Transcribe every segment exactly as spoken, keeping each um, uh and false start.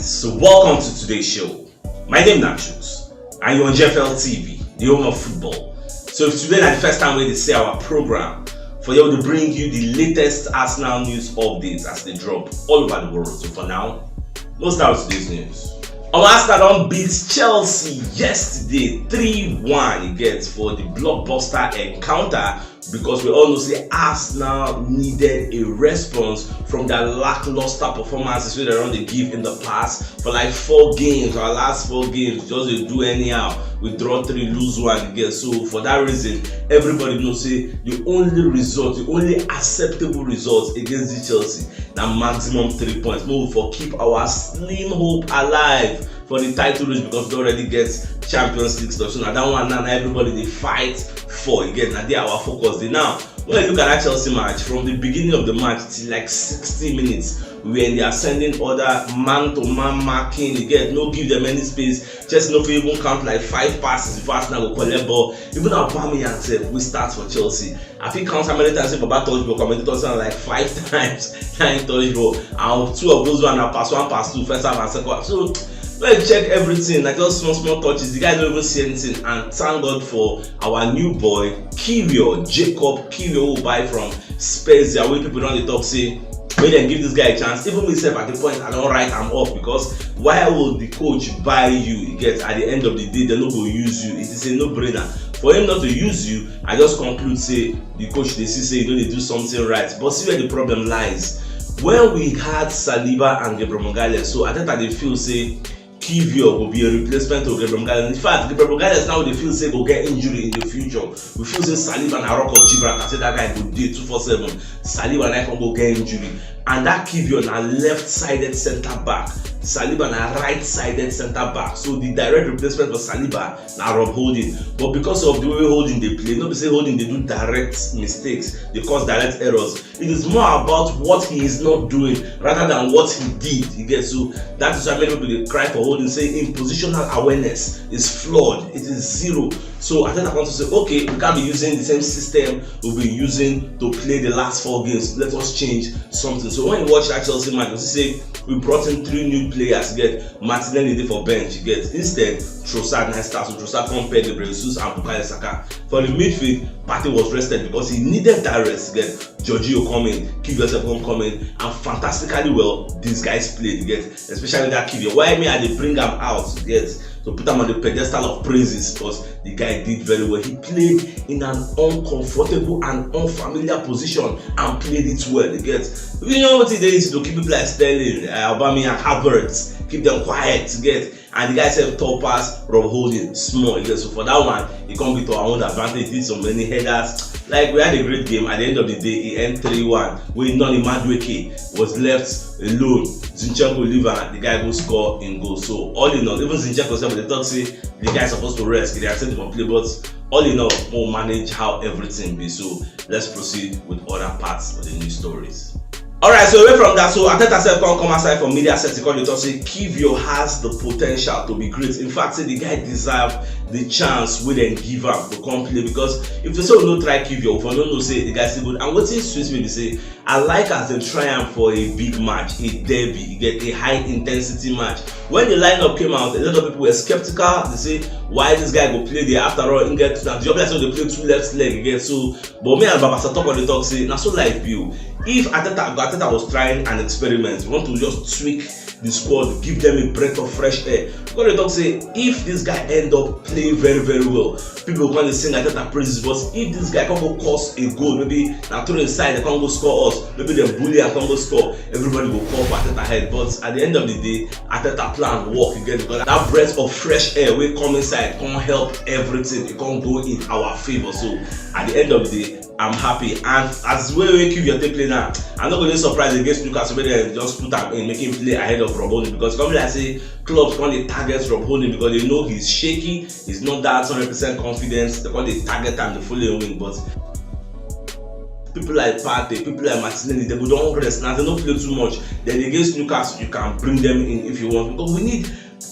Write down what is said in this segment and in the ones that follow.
So welcome to today's show. My name na Chuks, and you're on G F L T V, the home of football. So if today na the first time wey you see our program, for here we dey bring you the latest Arsenal news updates as they drop all over the world. So for now, let's start with today's news. Our Arsenal don beat Chelsea yesterday three one, you get, for the blockbuster encounter, because we all know say Arsenal needed a response from their lackluster performances wey dem don dey give in the past. For like four games, our last four games, just dey do anyhow. We draw three, lose one, you get. So for that reason, everybody know say the only result, the only acceptable result against the Chelsea na maximum three points. Make we for keep our slim hope alive for the title race, because we don already get Champions League stuff. So na that one now, na everybody dey fight for, you get. Na there our focus dey now. When you look at that Chelsea match, from the beginning of the match till like sixty minutes, we were in the ascending order, man to man marking, you get, no give them any space. Chelsea no fit even count like five passes before Arsenal go collect ball. Even Aubameyang sef, wey start for Chelsea, I fit count how many times say Baba touch ball, commentator say na like five times na him touch ball, and two of those one na pass one, pass two, first half and second half. So when you check everything, na just small small touches. The guy no even see anything, and thank God for our new boy, Kiwior, Jakub Kiwior, wey we buy from Spezia, wey people don dey talk say make dem give this guy a chance. Even me sef, at the point, I don write am off, because why would the coach buy you? You get, at the end of the day, dem no go use you. It is a no-brainer. For him not to use you, I just conclude say the coach dey see say you no dey do something right. But see where the problem lies. When we had Saliba and Gabriel Magalhaes, so Arteta dey feel say Kiwior go be a replacement to Gabriel Magalhaes. In fact, Gabriel Magalhaes now dey feel say go get injury in the future. We feel say Saliba na rock of Gibraltar, say that guy go dey two four seven. Saliba na come go get injury. And that Kiwior na left-sided centre back. Saliba na right-sided centre back. So the direct replacement for Saliba na Rob Holding. But because of the way Holding dey play, no be say Holding dey do direct mistakes, dey cause direct errors. It is more about what he is not doing rather than what he did. You get, so that is why many people dey cry for Holding, say in positional awareness is flawed. It is zero. So Arteta come to say, okay, we can't be using the same system we've been using to play the last four games. Let us change something. So when you watch that Chelsea match, you see say we brought in three new players. You get, Martinelli dey for bench. You get, instead, Trossard na start. So Trossard come pair Gabriel Jesus and Bukayo Saka. For the midfield, Partey was rested because he needed that rest. You get, Jorginho come in, Kiwior sef come come in, and fantastically well these guys played. You get, especially that Kiwior. Why me I dey bring am out? You get, to put am on the pedestal of praises, because the guy did very well. He played in an uncomfortable and unfamiliar position and played it well. You get, you know what it is to keep people like Sterling, uh, Aubameyang, Havertz, keep them quiet. You get, and the guy sef tall pass Rob Holding small. You get, so for that one, he come be to our own advantage. Did so many headers. Like, we had a great game. At the end of the day, it end three one. Wey Noni Madueke was left alone. Zinchenko leave am, the guy go score in goal. So all in all, even Zinchenko sef dey talk say the guy supposed to rest, he dey accept for play, but all in all, we'll manage how everything be. So let's proceed with other parts of the news stories. Alright, so away from that, so Arteta sef come come outside for media set, he come dey talk say Kiwior has the potential to be great. In fact, say the guy deserve the chance wey dem give am to come play, because if they say we no try Kiwior, we for no know say the guy still good. And wetin sweet me be say I like as dem try am for a big match, a derby, you get, a high intensity match. When the lineup came out, a lot of people were skeptical. They say, why this guy go play there? After all, he get, na the other side dey play two left leg again. So, but me and Baba Satoko dey talk say na so life be o. If Arteta, Arteta was trying an experiment, we want to just tweak the squad, give them a breath of fresh air. Because they talk say if this guy end up playing very, very well, people go come dey sing Arteta praises. But if this guy come go cause a goal, maybe na throw inside, they come go score us, maybe dem bully and come go score, everybody go call for Arteta head. But at the end of the day, Arteta plan work, you get, because that breath of fresh air wey come inside come help everything. It come go in our favour. So at the end of the day, I'm happy. And as well wey Kiwior take play now, I'm not going to surprise against Newcastle, where they just put am in, make him play ahead of Rob Holding, because come be like say clubs come dey target Rob Holding because they know he's shaky, he's not that hundred percent confidence. They come dey target am, dey follow him wing. But people like Partey, people like Martinelli, they go don rest now. They no play too much. Then against Newcastle, you can bring them in if you want, because we need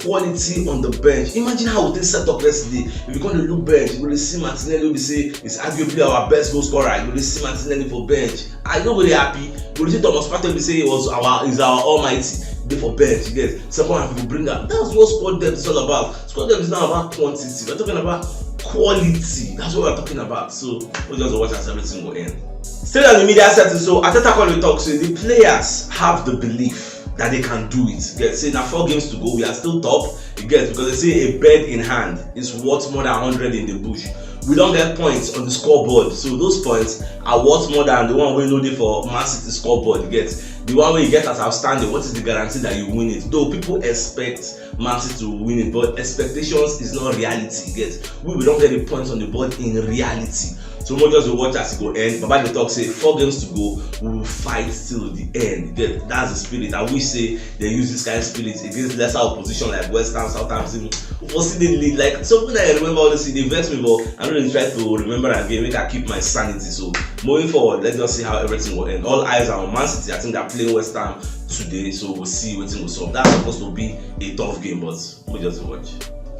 quality on the bench. Imagine how we take set up yesterday. If you come dey look bench, you go dey see Martinelli, wey be say is arguably our best goal scorer. You go dey see Martinelli for bench. I no go dey happy. You go dey see Thomas Partey, wey be say he was our, is our almighty. dey for bench, you get, second half you go bring am. That's what squad depth is all about. Squad depth is not about quantity, we're talking about quality. That's what we're talking about. So we just watch as everything go end. Still on the media setting, so Arteta come dey talk say the players have the belief that they can do it. You get, say na four games to go, we are still top. You get, because they say a bird in hand is worth more than hundred in the bush. We don get points on the scoreboard, so those points are worth more than the one wey no dey for Man City scoreboard. You get, the one wey you get as outstanding, what is the guarantee that you win it? Though people expect Man City to win it, but expectations is not reality. You get, we we don get the points on the board in reality. So we just dey watch as e go end. Baba dey talk say four games to go, we will fight till the end. You get, that's the spirit. I wish say they use this kind of spirit against lesser opposition like West Ham, Southampton. We for see the lead. Like, something I remember all this, e dey vex me, but I no dey try to remember again. Make I keep my sanity. So moving forward, let's just see how everything will end. All eyes are on Man City. I think they're playing West Ham today, so we'll see wetin go sup. That's supposed to be a tough game, but we just watch.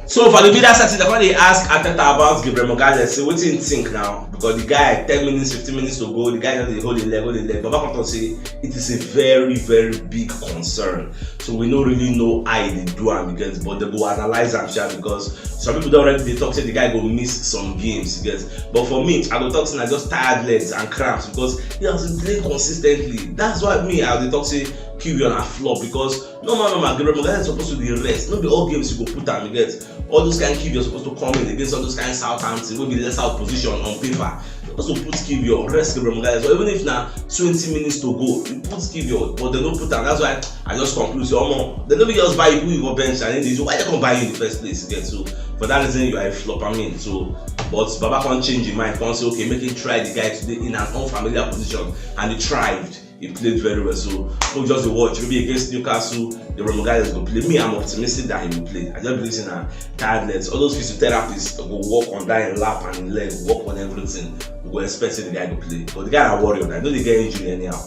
So for the media setting, they come dey ask Arteta about Gabriel Magalhaes. Say wetin he think now, because the guy, ten minutes, fifteen minutes to go, the guy don dey hold the leg, hold the leg. Baba come talk say it is a very, very big concern. So we no really know how e dey do am, you get, but they go analyze am sha, because some people don already dey talk say the guy go miss some games, you get. But for me, I go talk say na just tired legs and cramps, because he has been playing consistently. That's why me, I dey talk say Kiwior na flop, because normal, normal, Gabriel Magalhaes suppose to dey rest. No be all games you go put am, you get. All those kind Kiwior suppose to come in against all those kind Southampton wey be lesser opposition on paper. Suppose to put Kiwior, rest Gabriel Magalhaes. Or even if na twenty minutes to go, you put Kiwior, but they no put am. That's why I just conclude say, omo, they no be just buy you, put you for bench, and then they say, why they come buy you in the first place? You get, so for that reason, you are a flop. I mean, so, but Baba come change him mind, come say, okay, make him try the guy today in an unfamiliar position, and he thrived. He played very well. So we just dey watch. Maybe against Newcastle, the Gabriel Magalhaes go play. Me, I'm optimistic that he will play. I just believe in that tiredness. All those physiotherapists go work on that lap and leg, work on everything. We go expect say the guy go play. But the guy na warrior. I know they get injury anyhow.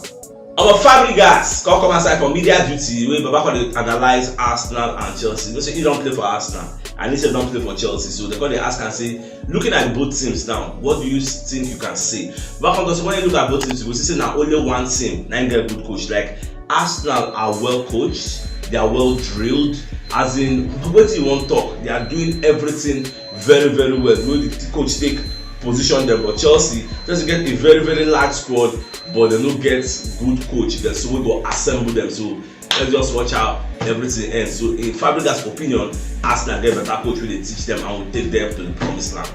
Our Fabregas come come outside for media duty wey Baba come dey analyze Arsenal and Chelsea. You know say he don play for Arsenal and he sef don play for Chelsea. So they come dey ask am say, looking at both teams now, what do you think you can say? Baba come talk say when you look at both teams, you go see say na only one team na im get good coach. Like, Arsenal are well coached, they are well drilled. As in, wetin you wan talk? They are doing everything very, very well. Wey the coach take position them, but Chelsea just get a very, very large squad, but they no get good coach. They so we go assemble them. So let's just watch how everything ends. So in Fabregas' opinion, Arsenal get better coach wey dey teach them and will take them to the promised land.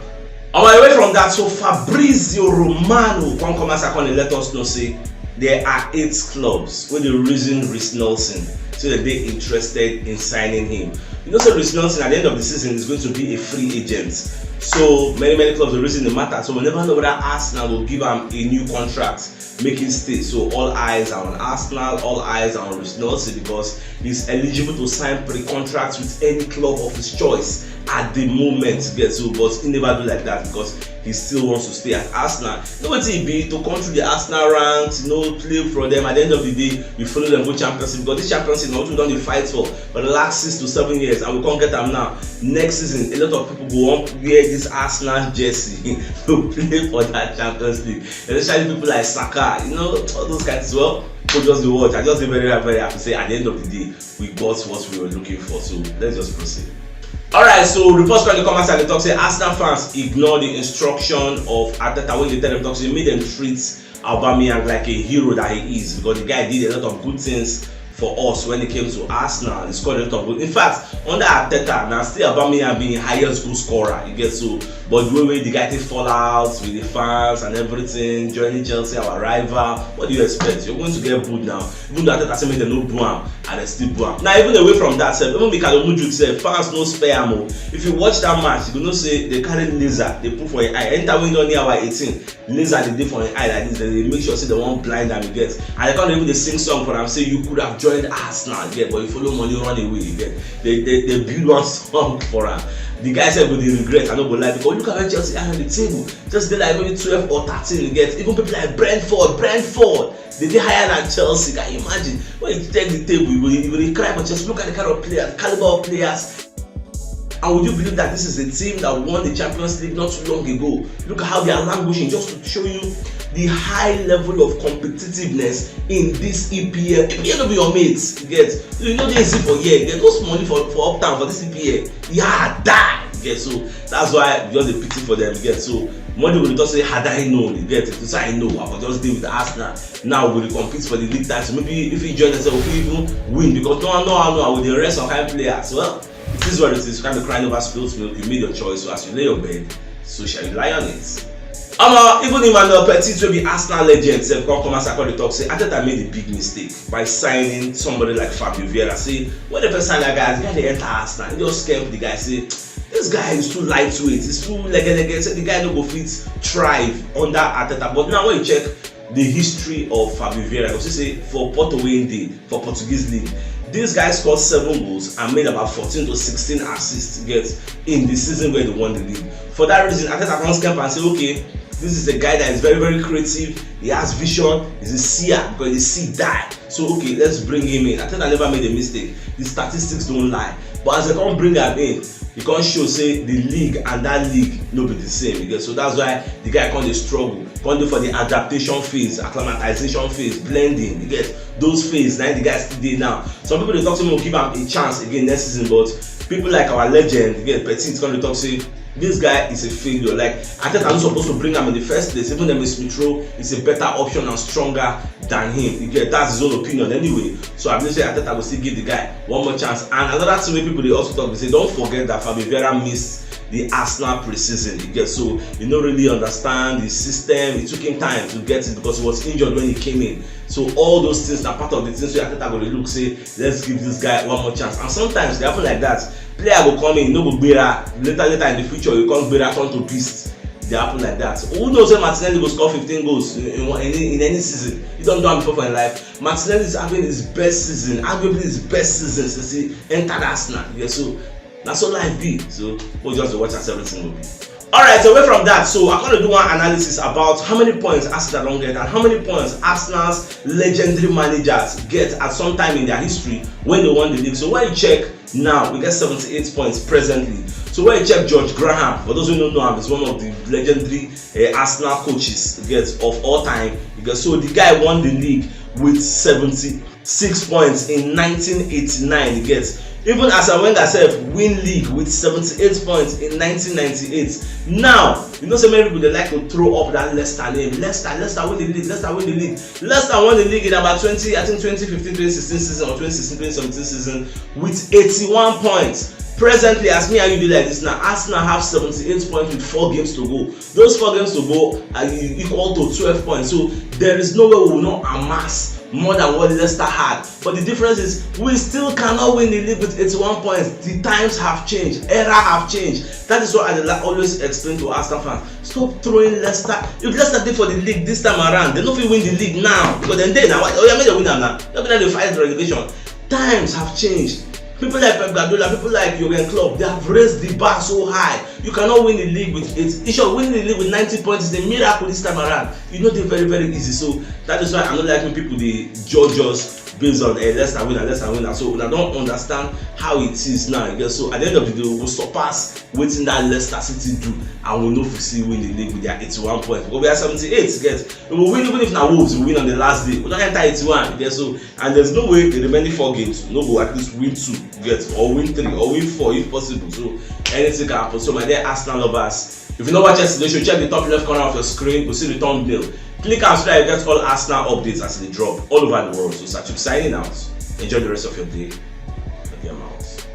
On my way from that, so Fabrizio Romano come come outside come dey let us know say there are eight clubs wey dey reason Reiss Nelson, so that they interested in signing him. You know say Reiss Nelson at the end of the season is going to be a free agent. So many, many clubs dey reason the matter. So we never know whether Arsenal go give am a new contract, make him stay. So all eyes are on Arsenal, all eyes are on Reiss Nelson, because he's eligible to sign pre-contract with any club of his choice at the moment. Get so, but he never do like that because he still wants to stay at Arsenal. You know wetin e be to come through the Arsenal ranks, you know, play for them. At the end of the day, you follow them go Champions League, because this Champions League na wetin we don dey fight for for the last six to seven years, and we come get am now. Next season, a lot of people go wan wear this Arsenal jersey to play for that Champions League, especially people like Saka, you know, all those kinds. Well, people just dey watch. I just dey very, very happy say at the end of the day, we got what we were looking for. So let's just proceed. All right, so reports come dey come outside dey talk say Arsenal fans ignore the instruction of Arteta when they tell them, talk say make them treat Aubameyang like a hero that he is, because the guy did a lot of good things for us when it came to Arsenal. He scored a lot of goals. In fact, under Arteta, na still Aubameyang being highest goal scorer. You get so, but the way wey the guy take fall out with the fans and everything, joining Chelsea, our rival, what do you expect? You're going to get booed now. Even though Arteta say make dem no boo am, and dem still boo am. Now, even away from that sef, even Mikel Mudryk sef, fans no spare am o. If you watch that match, you go know say they carry laser, they put for him eye. Anytime wey he don near our eighteen, laser dey dey for him eye like this, dem dey make sure say dem wan blind am, you get. And dem come even dey sing song for am say you could have joined Arsenal, you get, but you follow money run away, you get. They, they, they build one song for am. The guy sef go dey regret, I no go lie, because look at where Chelsea are on the table. Just dey like maybe twelve or thirteen, you get. Even people like Brentford, Brentford, they dey higher than Chelsea. Can you imagine? When you check the table, you go, you go dey cry for Chelsea. Look at the kind of players, caliber of players. And would you believe that this is a team that won the Champions League not too long ago? Look at how they are languishing, just to show you the high level of competitiveness in this E P L. E P L no be your mate, you get? You know dey easy for here, you get? Those money for for uptown for this E P L, yeah, die, you get? So that's why we just dey pity for them, you get? So Monday we dey talk say, had I known, you get? If I know, I for just dey with Arsenal. Now we dey compete for the league title. Maybe if he join us, we fit even win, because no one know how no one will dey rest some kind players. Well, it is what it is. You can't be crying over spilt milk. You made your choice. So as you lay your bed, so shall you lie on it. Omo, even Emmanuel Petit, wey be Arsenal legend, sef come come outside come dey talk say Arteta made a big mistake by signing somebody like Fabio Vieira. Say when they first sign that guy, the guy dey enter Arsenal, he just scamp the guy. Say this guy is too lightweight, he's too legelege. Say the guy no go fit thrive under Arteta. But now when you check the history of Fabio Vieira, you go see say for Porto wey he dey, for Portuguese league, this guy scored seven goals and made about fourteen to sixteen assists, you get, in the season where they won the league. For that reason, Arteta come scamp and say, okay, this is a guy that is very, very creative. He has vision. He's a seer because he see die. So okay, let's bring him in. Arteta never made a mistake. The statistics don't lie. But as they come bring am in, e come show say the league and that league no be the same, you get? So that's why the guy come dey struggle, come dey for the adaptation phase, acclimatization phase, blending, you get? Those phase na the guy still dey now. Some people dey talk say make we give am a chance again next season, but people like our legend, you get, Petit, come dey talk say this guy is a failure. Like, Arteta no suppose to bring am in the first place. Even Emile Smith Rowe is a better option and stronger than him. You get, that's his own opinion anyway. So I believe say Arteta will still give the guy one more chance. And another thing wey people dey also talk be say, don't forget that Fabio Vieira missed the Arsenal preseason. You get, so you no really understand the system. It took him time to get it because he was injured when he came in. So all those things are part of the things wey Arteta go dey look say, let's give this guy one more chance. And sometimes they happen like that. Player go come in, no go gbera. Later, later in the future, you come gbera, turn to beast. They happen like that. Who knows if Martinelli go score fifteen goals in, in, one- in, in any season? He don't do am before for his life. Martinelli is having his best season, arguably his best season since he entered Arsenal. Yeah, so that's all life be. So we'll just watch as everything will be. All right, away from that, so I'm going to do one analysis about how many points Arsenal don't get and how many points Arsenal's legendary managers get at some time in their history when they won the league. So when you check now, we get seventy-eight points presently. So when you check George Graham, for those who don't know him, he's one of the legendary uh, Arsenal coaches, get, of all time. You get, so the guy won the league with seventy-six points in nineteen eighty-nine. You get, even Arsene Wenger sef win league with seventy-eight points in nineteen ninety-eight. Now, you know say many people dey like to throw up that Leicester name. Leicester, Leicester win the league. Leicester win the league. Leicester won the league in about twenty, I think twenty fifteen, twenty sixteen season or twenty sixteen, twenty seventeen season with eighty-one points. Presently, as me and you dey like this now, Arsenal have seventy-eight points with four games to go. Those four games to go are equal to twelve points. So there is no way we will not amass more than what Leicester had. But the difference is we still cannot win the league with eighty-one points. The times have changed. Era have changed. That is what I dey like always explain to Arsenal fans. Stop throwing Leicester. If Leicester dey for the league this time around, they no fit win the league now because dem dey now. Oh yeah, make dem win am now. No be now dey fight relegation. Times have changed. People like Pep Guardiola, people like Jurgen Klopp, they have raised the bar so high. You cannot win the league with eight. In short, winning the league with ninety points is a miracle this time around. You know, they're very, very easy. So that is why I don't like when people they judge us based on a Leicester winner, Leicester winner. So I don't understand how it is now. You get, so at the end of the day, we will surpass wetin that Leicester City do, and we no fit still win the league with their eighty-one points. Because we are seventy-eight, get, we will win even if na Wolves we win on the last day. We don enter eighty-one, you get, so, and there's no way the remaining four games we no go at least win two, get, or win three, or win four if possible. So anything can happen. So my dear Arsenal lovers, if you no watch yesterday show, check the top left corner of your screen, you see the thumbnail. Click am so that you get all Arsenal updates as they drop all over the world. So Sachuk signing out. Enjoy the rest of your day. Your mouth.